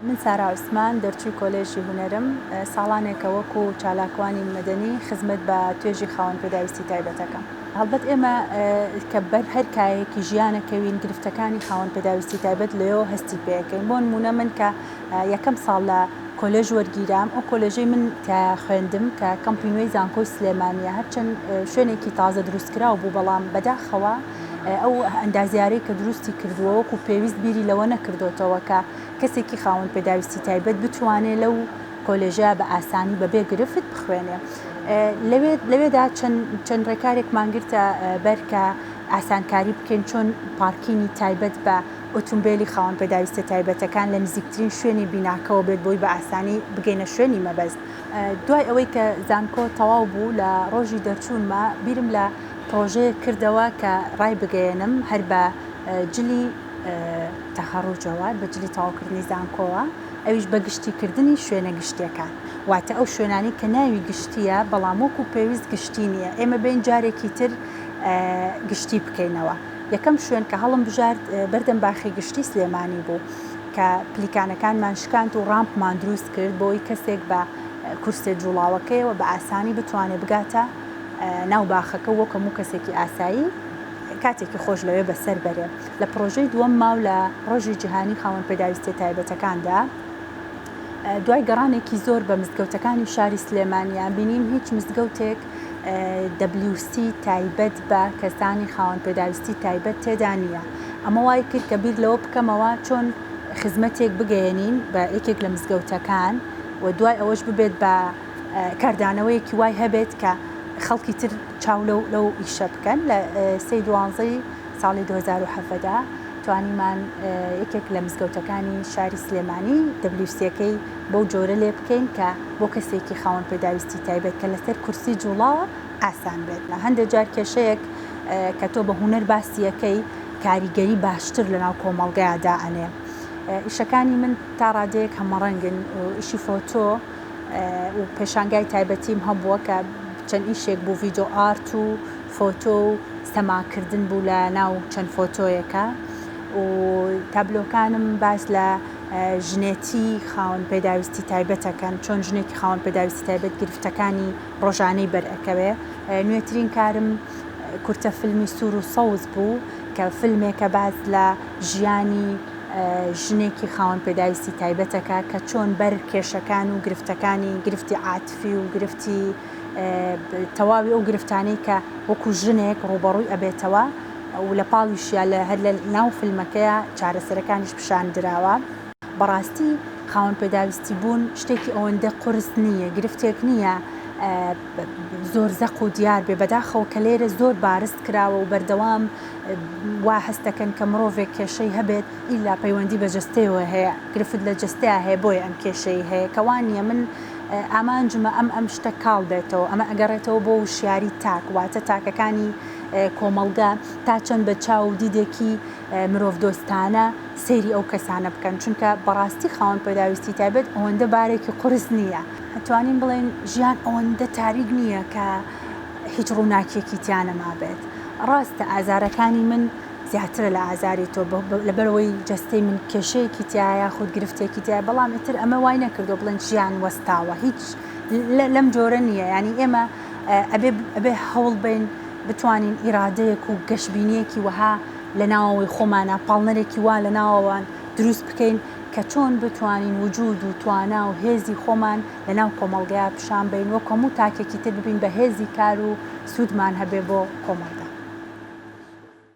من سارا عوسمان، دەرچووی کۆلێژی هونەرم، ساڵانێکە وەکو چالاکوانی مەدەنی خزمەت بە توێژی خاوەن پێداویستی تایبەت ئەکەم. هەڵبەت ئێمە کە بەر هەر کایەیەکی ژیان ئەکەوین گرفتەکانی خاوەن پێداویستی تایبەت لەوێوە هەستی پێ ئەکەین. بۆ نموونە من کە یەکەم ساڵ لە کۆلێژ وەرگیرام، ئەو کۆلێژەی من تیایا خوێندم کە کەمپی نوێی زانکۆی سلێمانییە، هەرچەند شوێنێکی تازە دروستکراو بوو، بەڵام بەداخەوە ئەو ئەندازیارەی کە دروستی کردووە وەکو پێویست بیری لەوە نەکردۆتەوە کە کەسێکی خاوەن پێداویستی تایبەت بتوانێ لەو کۆلێژە بە ئاسانی بەبێ گرفت بخوێنێ. لەوێ لەوێدا چەند چەند ڕێکارێکمان گرتە بەر کە ئاسانکاری بکەین چۆن پارکینی تایبەت بە ئۆتومبێلی خاوەن پێداویستیە تایبەتەکان لە نزیکترین شوێنی بیناکەوە بێت بۆی بە ئاسانی بگەینە شوێنی مەبەست. دوای ئەوەی کە زانکۆ تەواو بوو لە ڕۆژی دەرچوونما بیرم لە پڕۆژەیەک کردەوە کە ڕایبگەیەنم هەر بە جلی تەخەڕوجەوە، بە جلی تەواوکردنی زانکۆوە، ئەویش بە گشتیکردنی شوێنە گشتیەکان، واتە ئەو شوێنانەی کە ناوی گشتیە بەڵام وەکو پێویست گشتی نیە، ئێمە بێین جارێکی تر گشتی بکەینەوە. یەکەم شوێن کە هەڵم بژارد بەردەم باخی گشتی سلێمانی بوو کە پلیکانەکانمان شکاند و ڕامپمان دروست کرد بۆی کەسێک بە کورسێ جوڵاوەکەیەوە بە ئاسانی بتوانێت بگاتە ناو باخەکە وەک هەموو کەسێکی ئاسایی کاتێکی خۆش لەوێ بەسەر بەرێ. لە پڕۆژەی دووەمما و لە ڕۆژی جیهانی خاوەن پێداویستیە تایبەتەکاندا، دوای گەڕانێکی زۆر بە مزگەوتەکانی شاری سلێمانیا بینیم هیچ مزگەوتێک WC تایبەت بە کەسانی خاوەن پێداویستی تایبەت تێدا نییە. ئەمە وای کرد کە بیر لەوە بکەمەوە چۆن خزمەتێک بگەیەنین بە یەکێک لە مزگەوتەکان و دوای ئەوەش ببێت بە کاردانەوەیەکی وای هەبێت کە خەڵکی تر چاو لەو لەو ئیشە بکەن. لە سێی دوانزەی ساڵی 2017 توانیمان یەکێک لە مزگەوتەکانی شاری سلێمانی دەبلیوسیەکەی بەو جۆرە لێ بکەین کە بۆ کەسێکی خاوەن پێداویستی تایبەت کە لەسەر کورسی جوڵاوە ئاسان بێت. هەندێک جار کێشەیەک کە تۆ بە هونەر باسیەکەی کاریگەری باشتر لەناو کۆمەڵگەیا دائەنێ. ئیشەکانی من تا ڕادەیەک هەمەڕەنگن، ئیشی فۆتۆ و پێشانگای تایبەتیم هەبووە کە چەند ئیشێک بوو ڤیدۆ ئارت و فۆتۆ و سەماکردن بوو لە ناو چەند فۆتۆیەکە و تابلۆکانم باس لە ژنێتی خاوەن پێداویستی تایبەتەکەن چۆن ژنێکی خاوەن پێداویستی تایبەت گرفتەکانی ڕۆژانەی بەرئەکەوێ نوێترین کارم کورتە فیلمی سوور و سەوز بوو کە فیلمێکە باس لە ژیانی ژنێکی خاوەن پێداویستی تایبەتەکە کە چۆن بەر کێشەکان و گرفتەکانی گرفتی عاتفی و گرفتی تەواوی ئەو گرفتانەی کە وەکو ژنێک ڕووبەڕووی ئەبێتەوە و لە پاڵیشیا لە هەر لە ناو فیلمەکەیا چارەسەرەکانیش پیشان دراوە. بەڕاستی خاوەن پێداویستی بوون شتێکی ئەوەندە قورس نییە، گرفتێک نییە زۆر زەق و دیار بێ، بەداخەوە کە لێرە زۆر بارست کراوە و بەردەوام وا هەست دەکەن کە مرۆڤێک کێشەی هەبێت ئیلا پەیوەندی بە جەستەیەوە هەیە، گرفت لە جەستەیا هەیە بۆیە ئەم کێشەی هەیە، کە وا نییە من ئامانجمە ئەم ئەم شتە کاڵ بێتەوە، ئەمە ئەگەڕێتەوە بۆ وشیاری تاک، واتە تاکەکانی کۆمەڵگە تا چەند بە چاو و دیدێکی مرۆڤدۆستانە سەیری ئەو کەسانە بکەن، چونکە بەڕاستی خاوەن پێداویستی تایبەت ئەوەندە بارێکی قورس نییە. ئەتوانین بڵێین ژیان ئەوەندە تاریک نییە کە هیچ ڕووناکییەکی تیا نەمابێت. ڕاستە ئازارەکانی من زیاترە لە ئازاری تۆ، لەبەرئەوەی جەستەی من کێشەیەکی تیایە یاخود گرفتێکی تیایە، بەڵام ئیتر ئەمە وای نەکردووە بڵێن ژیان وەستاوە، هیچ لەم جۆرە نییە، یانی ئێمە ئەبێ ئەبێ هەوڵ بەین بتوانین ئیرادەیەک و گەشبینییەکی وەها لە ناوەوەی خۆمانا، پاڵنەرێکی وا لە ناوەوان دروست بکەین کە چۆن بتوانین وجود و توانا و هێزی خۆمان لە ناو کۆمەڵگەیا پیشان بەین، وەک هەموو تاکێکی تر ببین بە هێزی کار و سوودمان هەبێ بۆ کۆمەڵگا.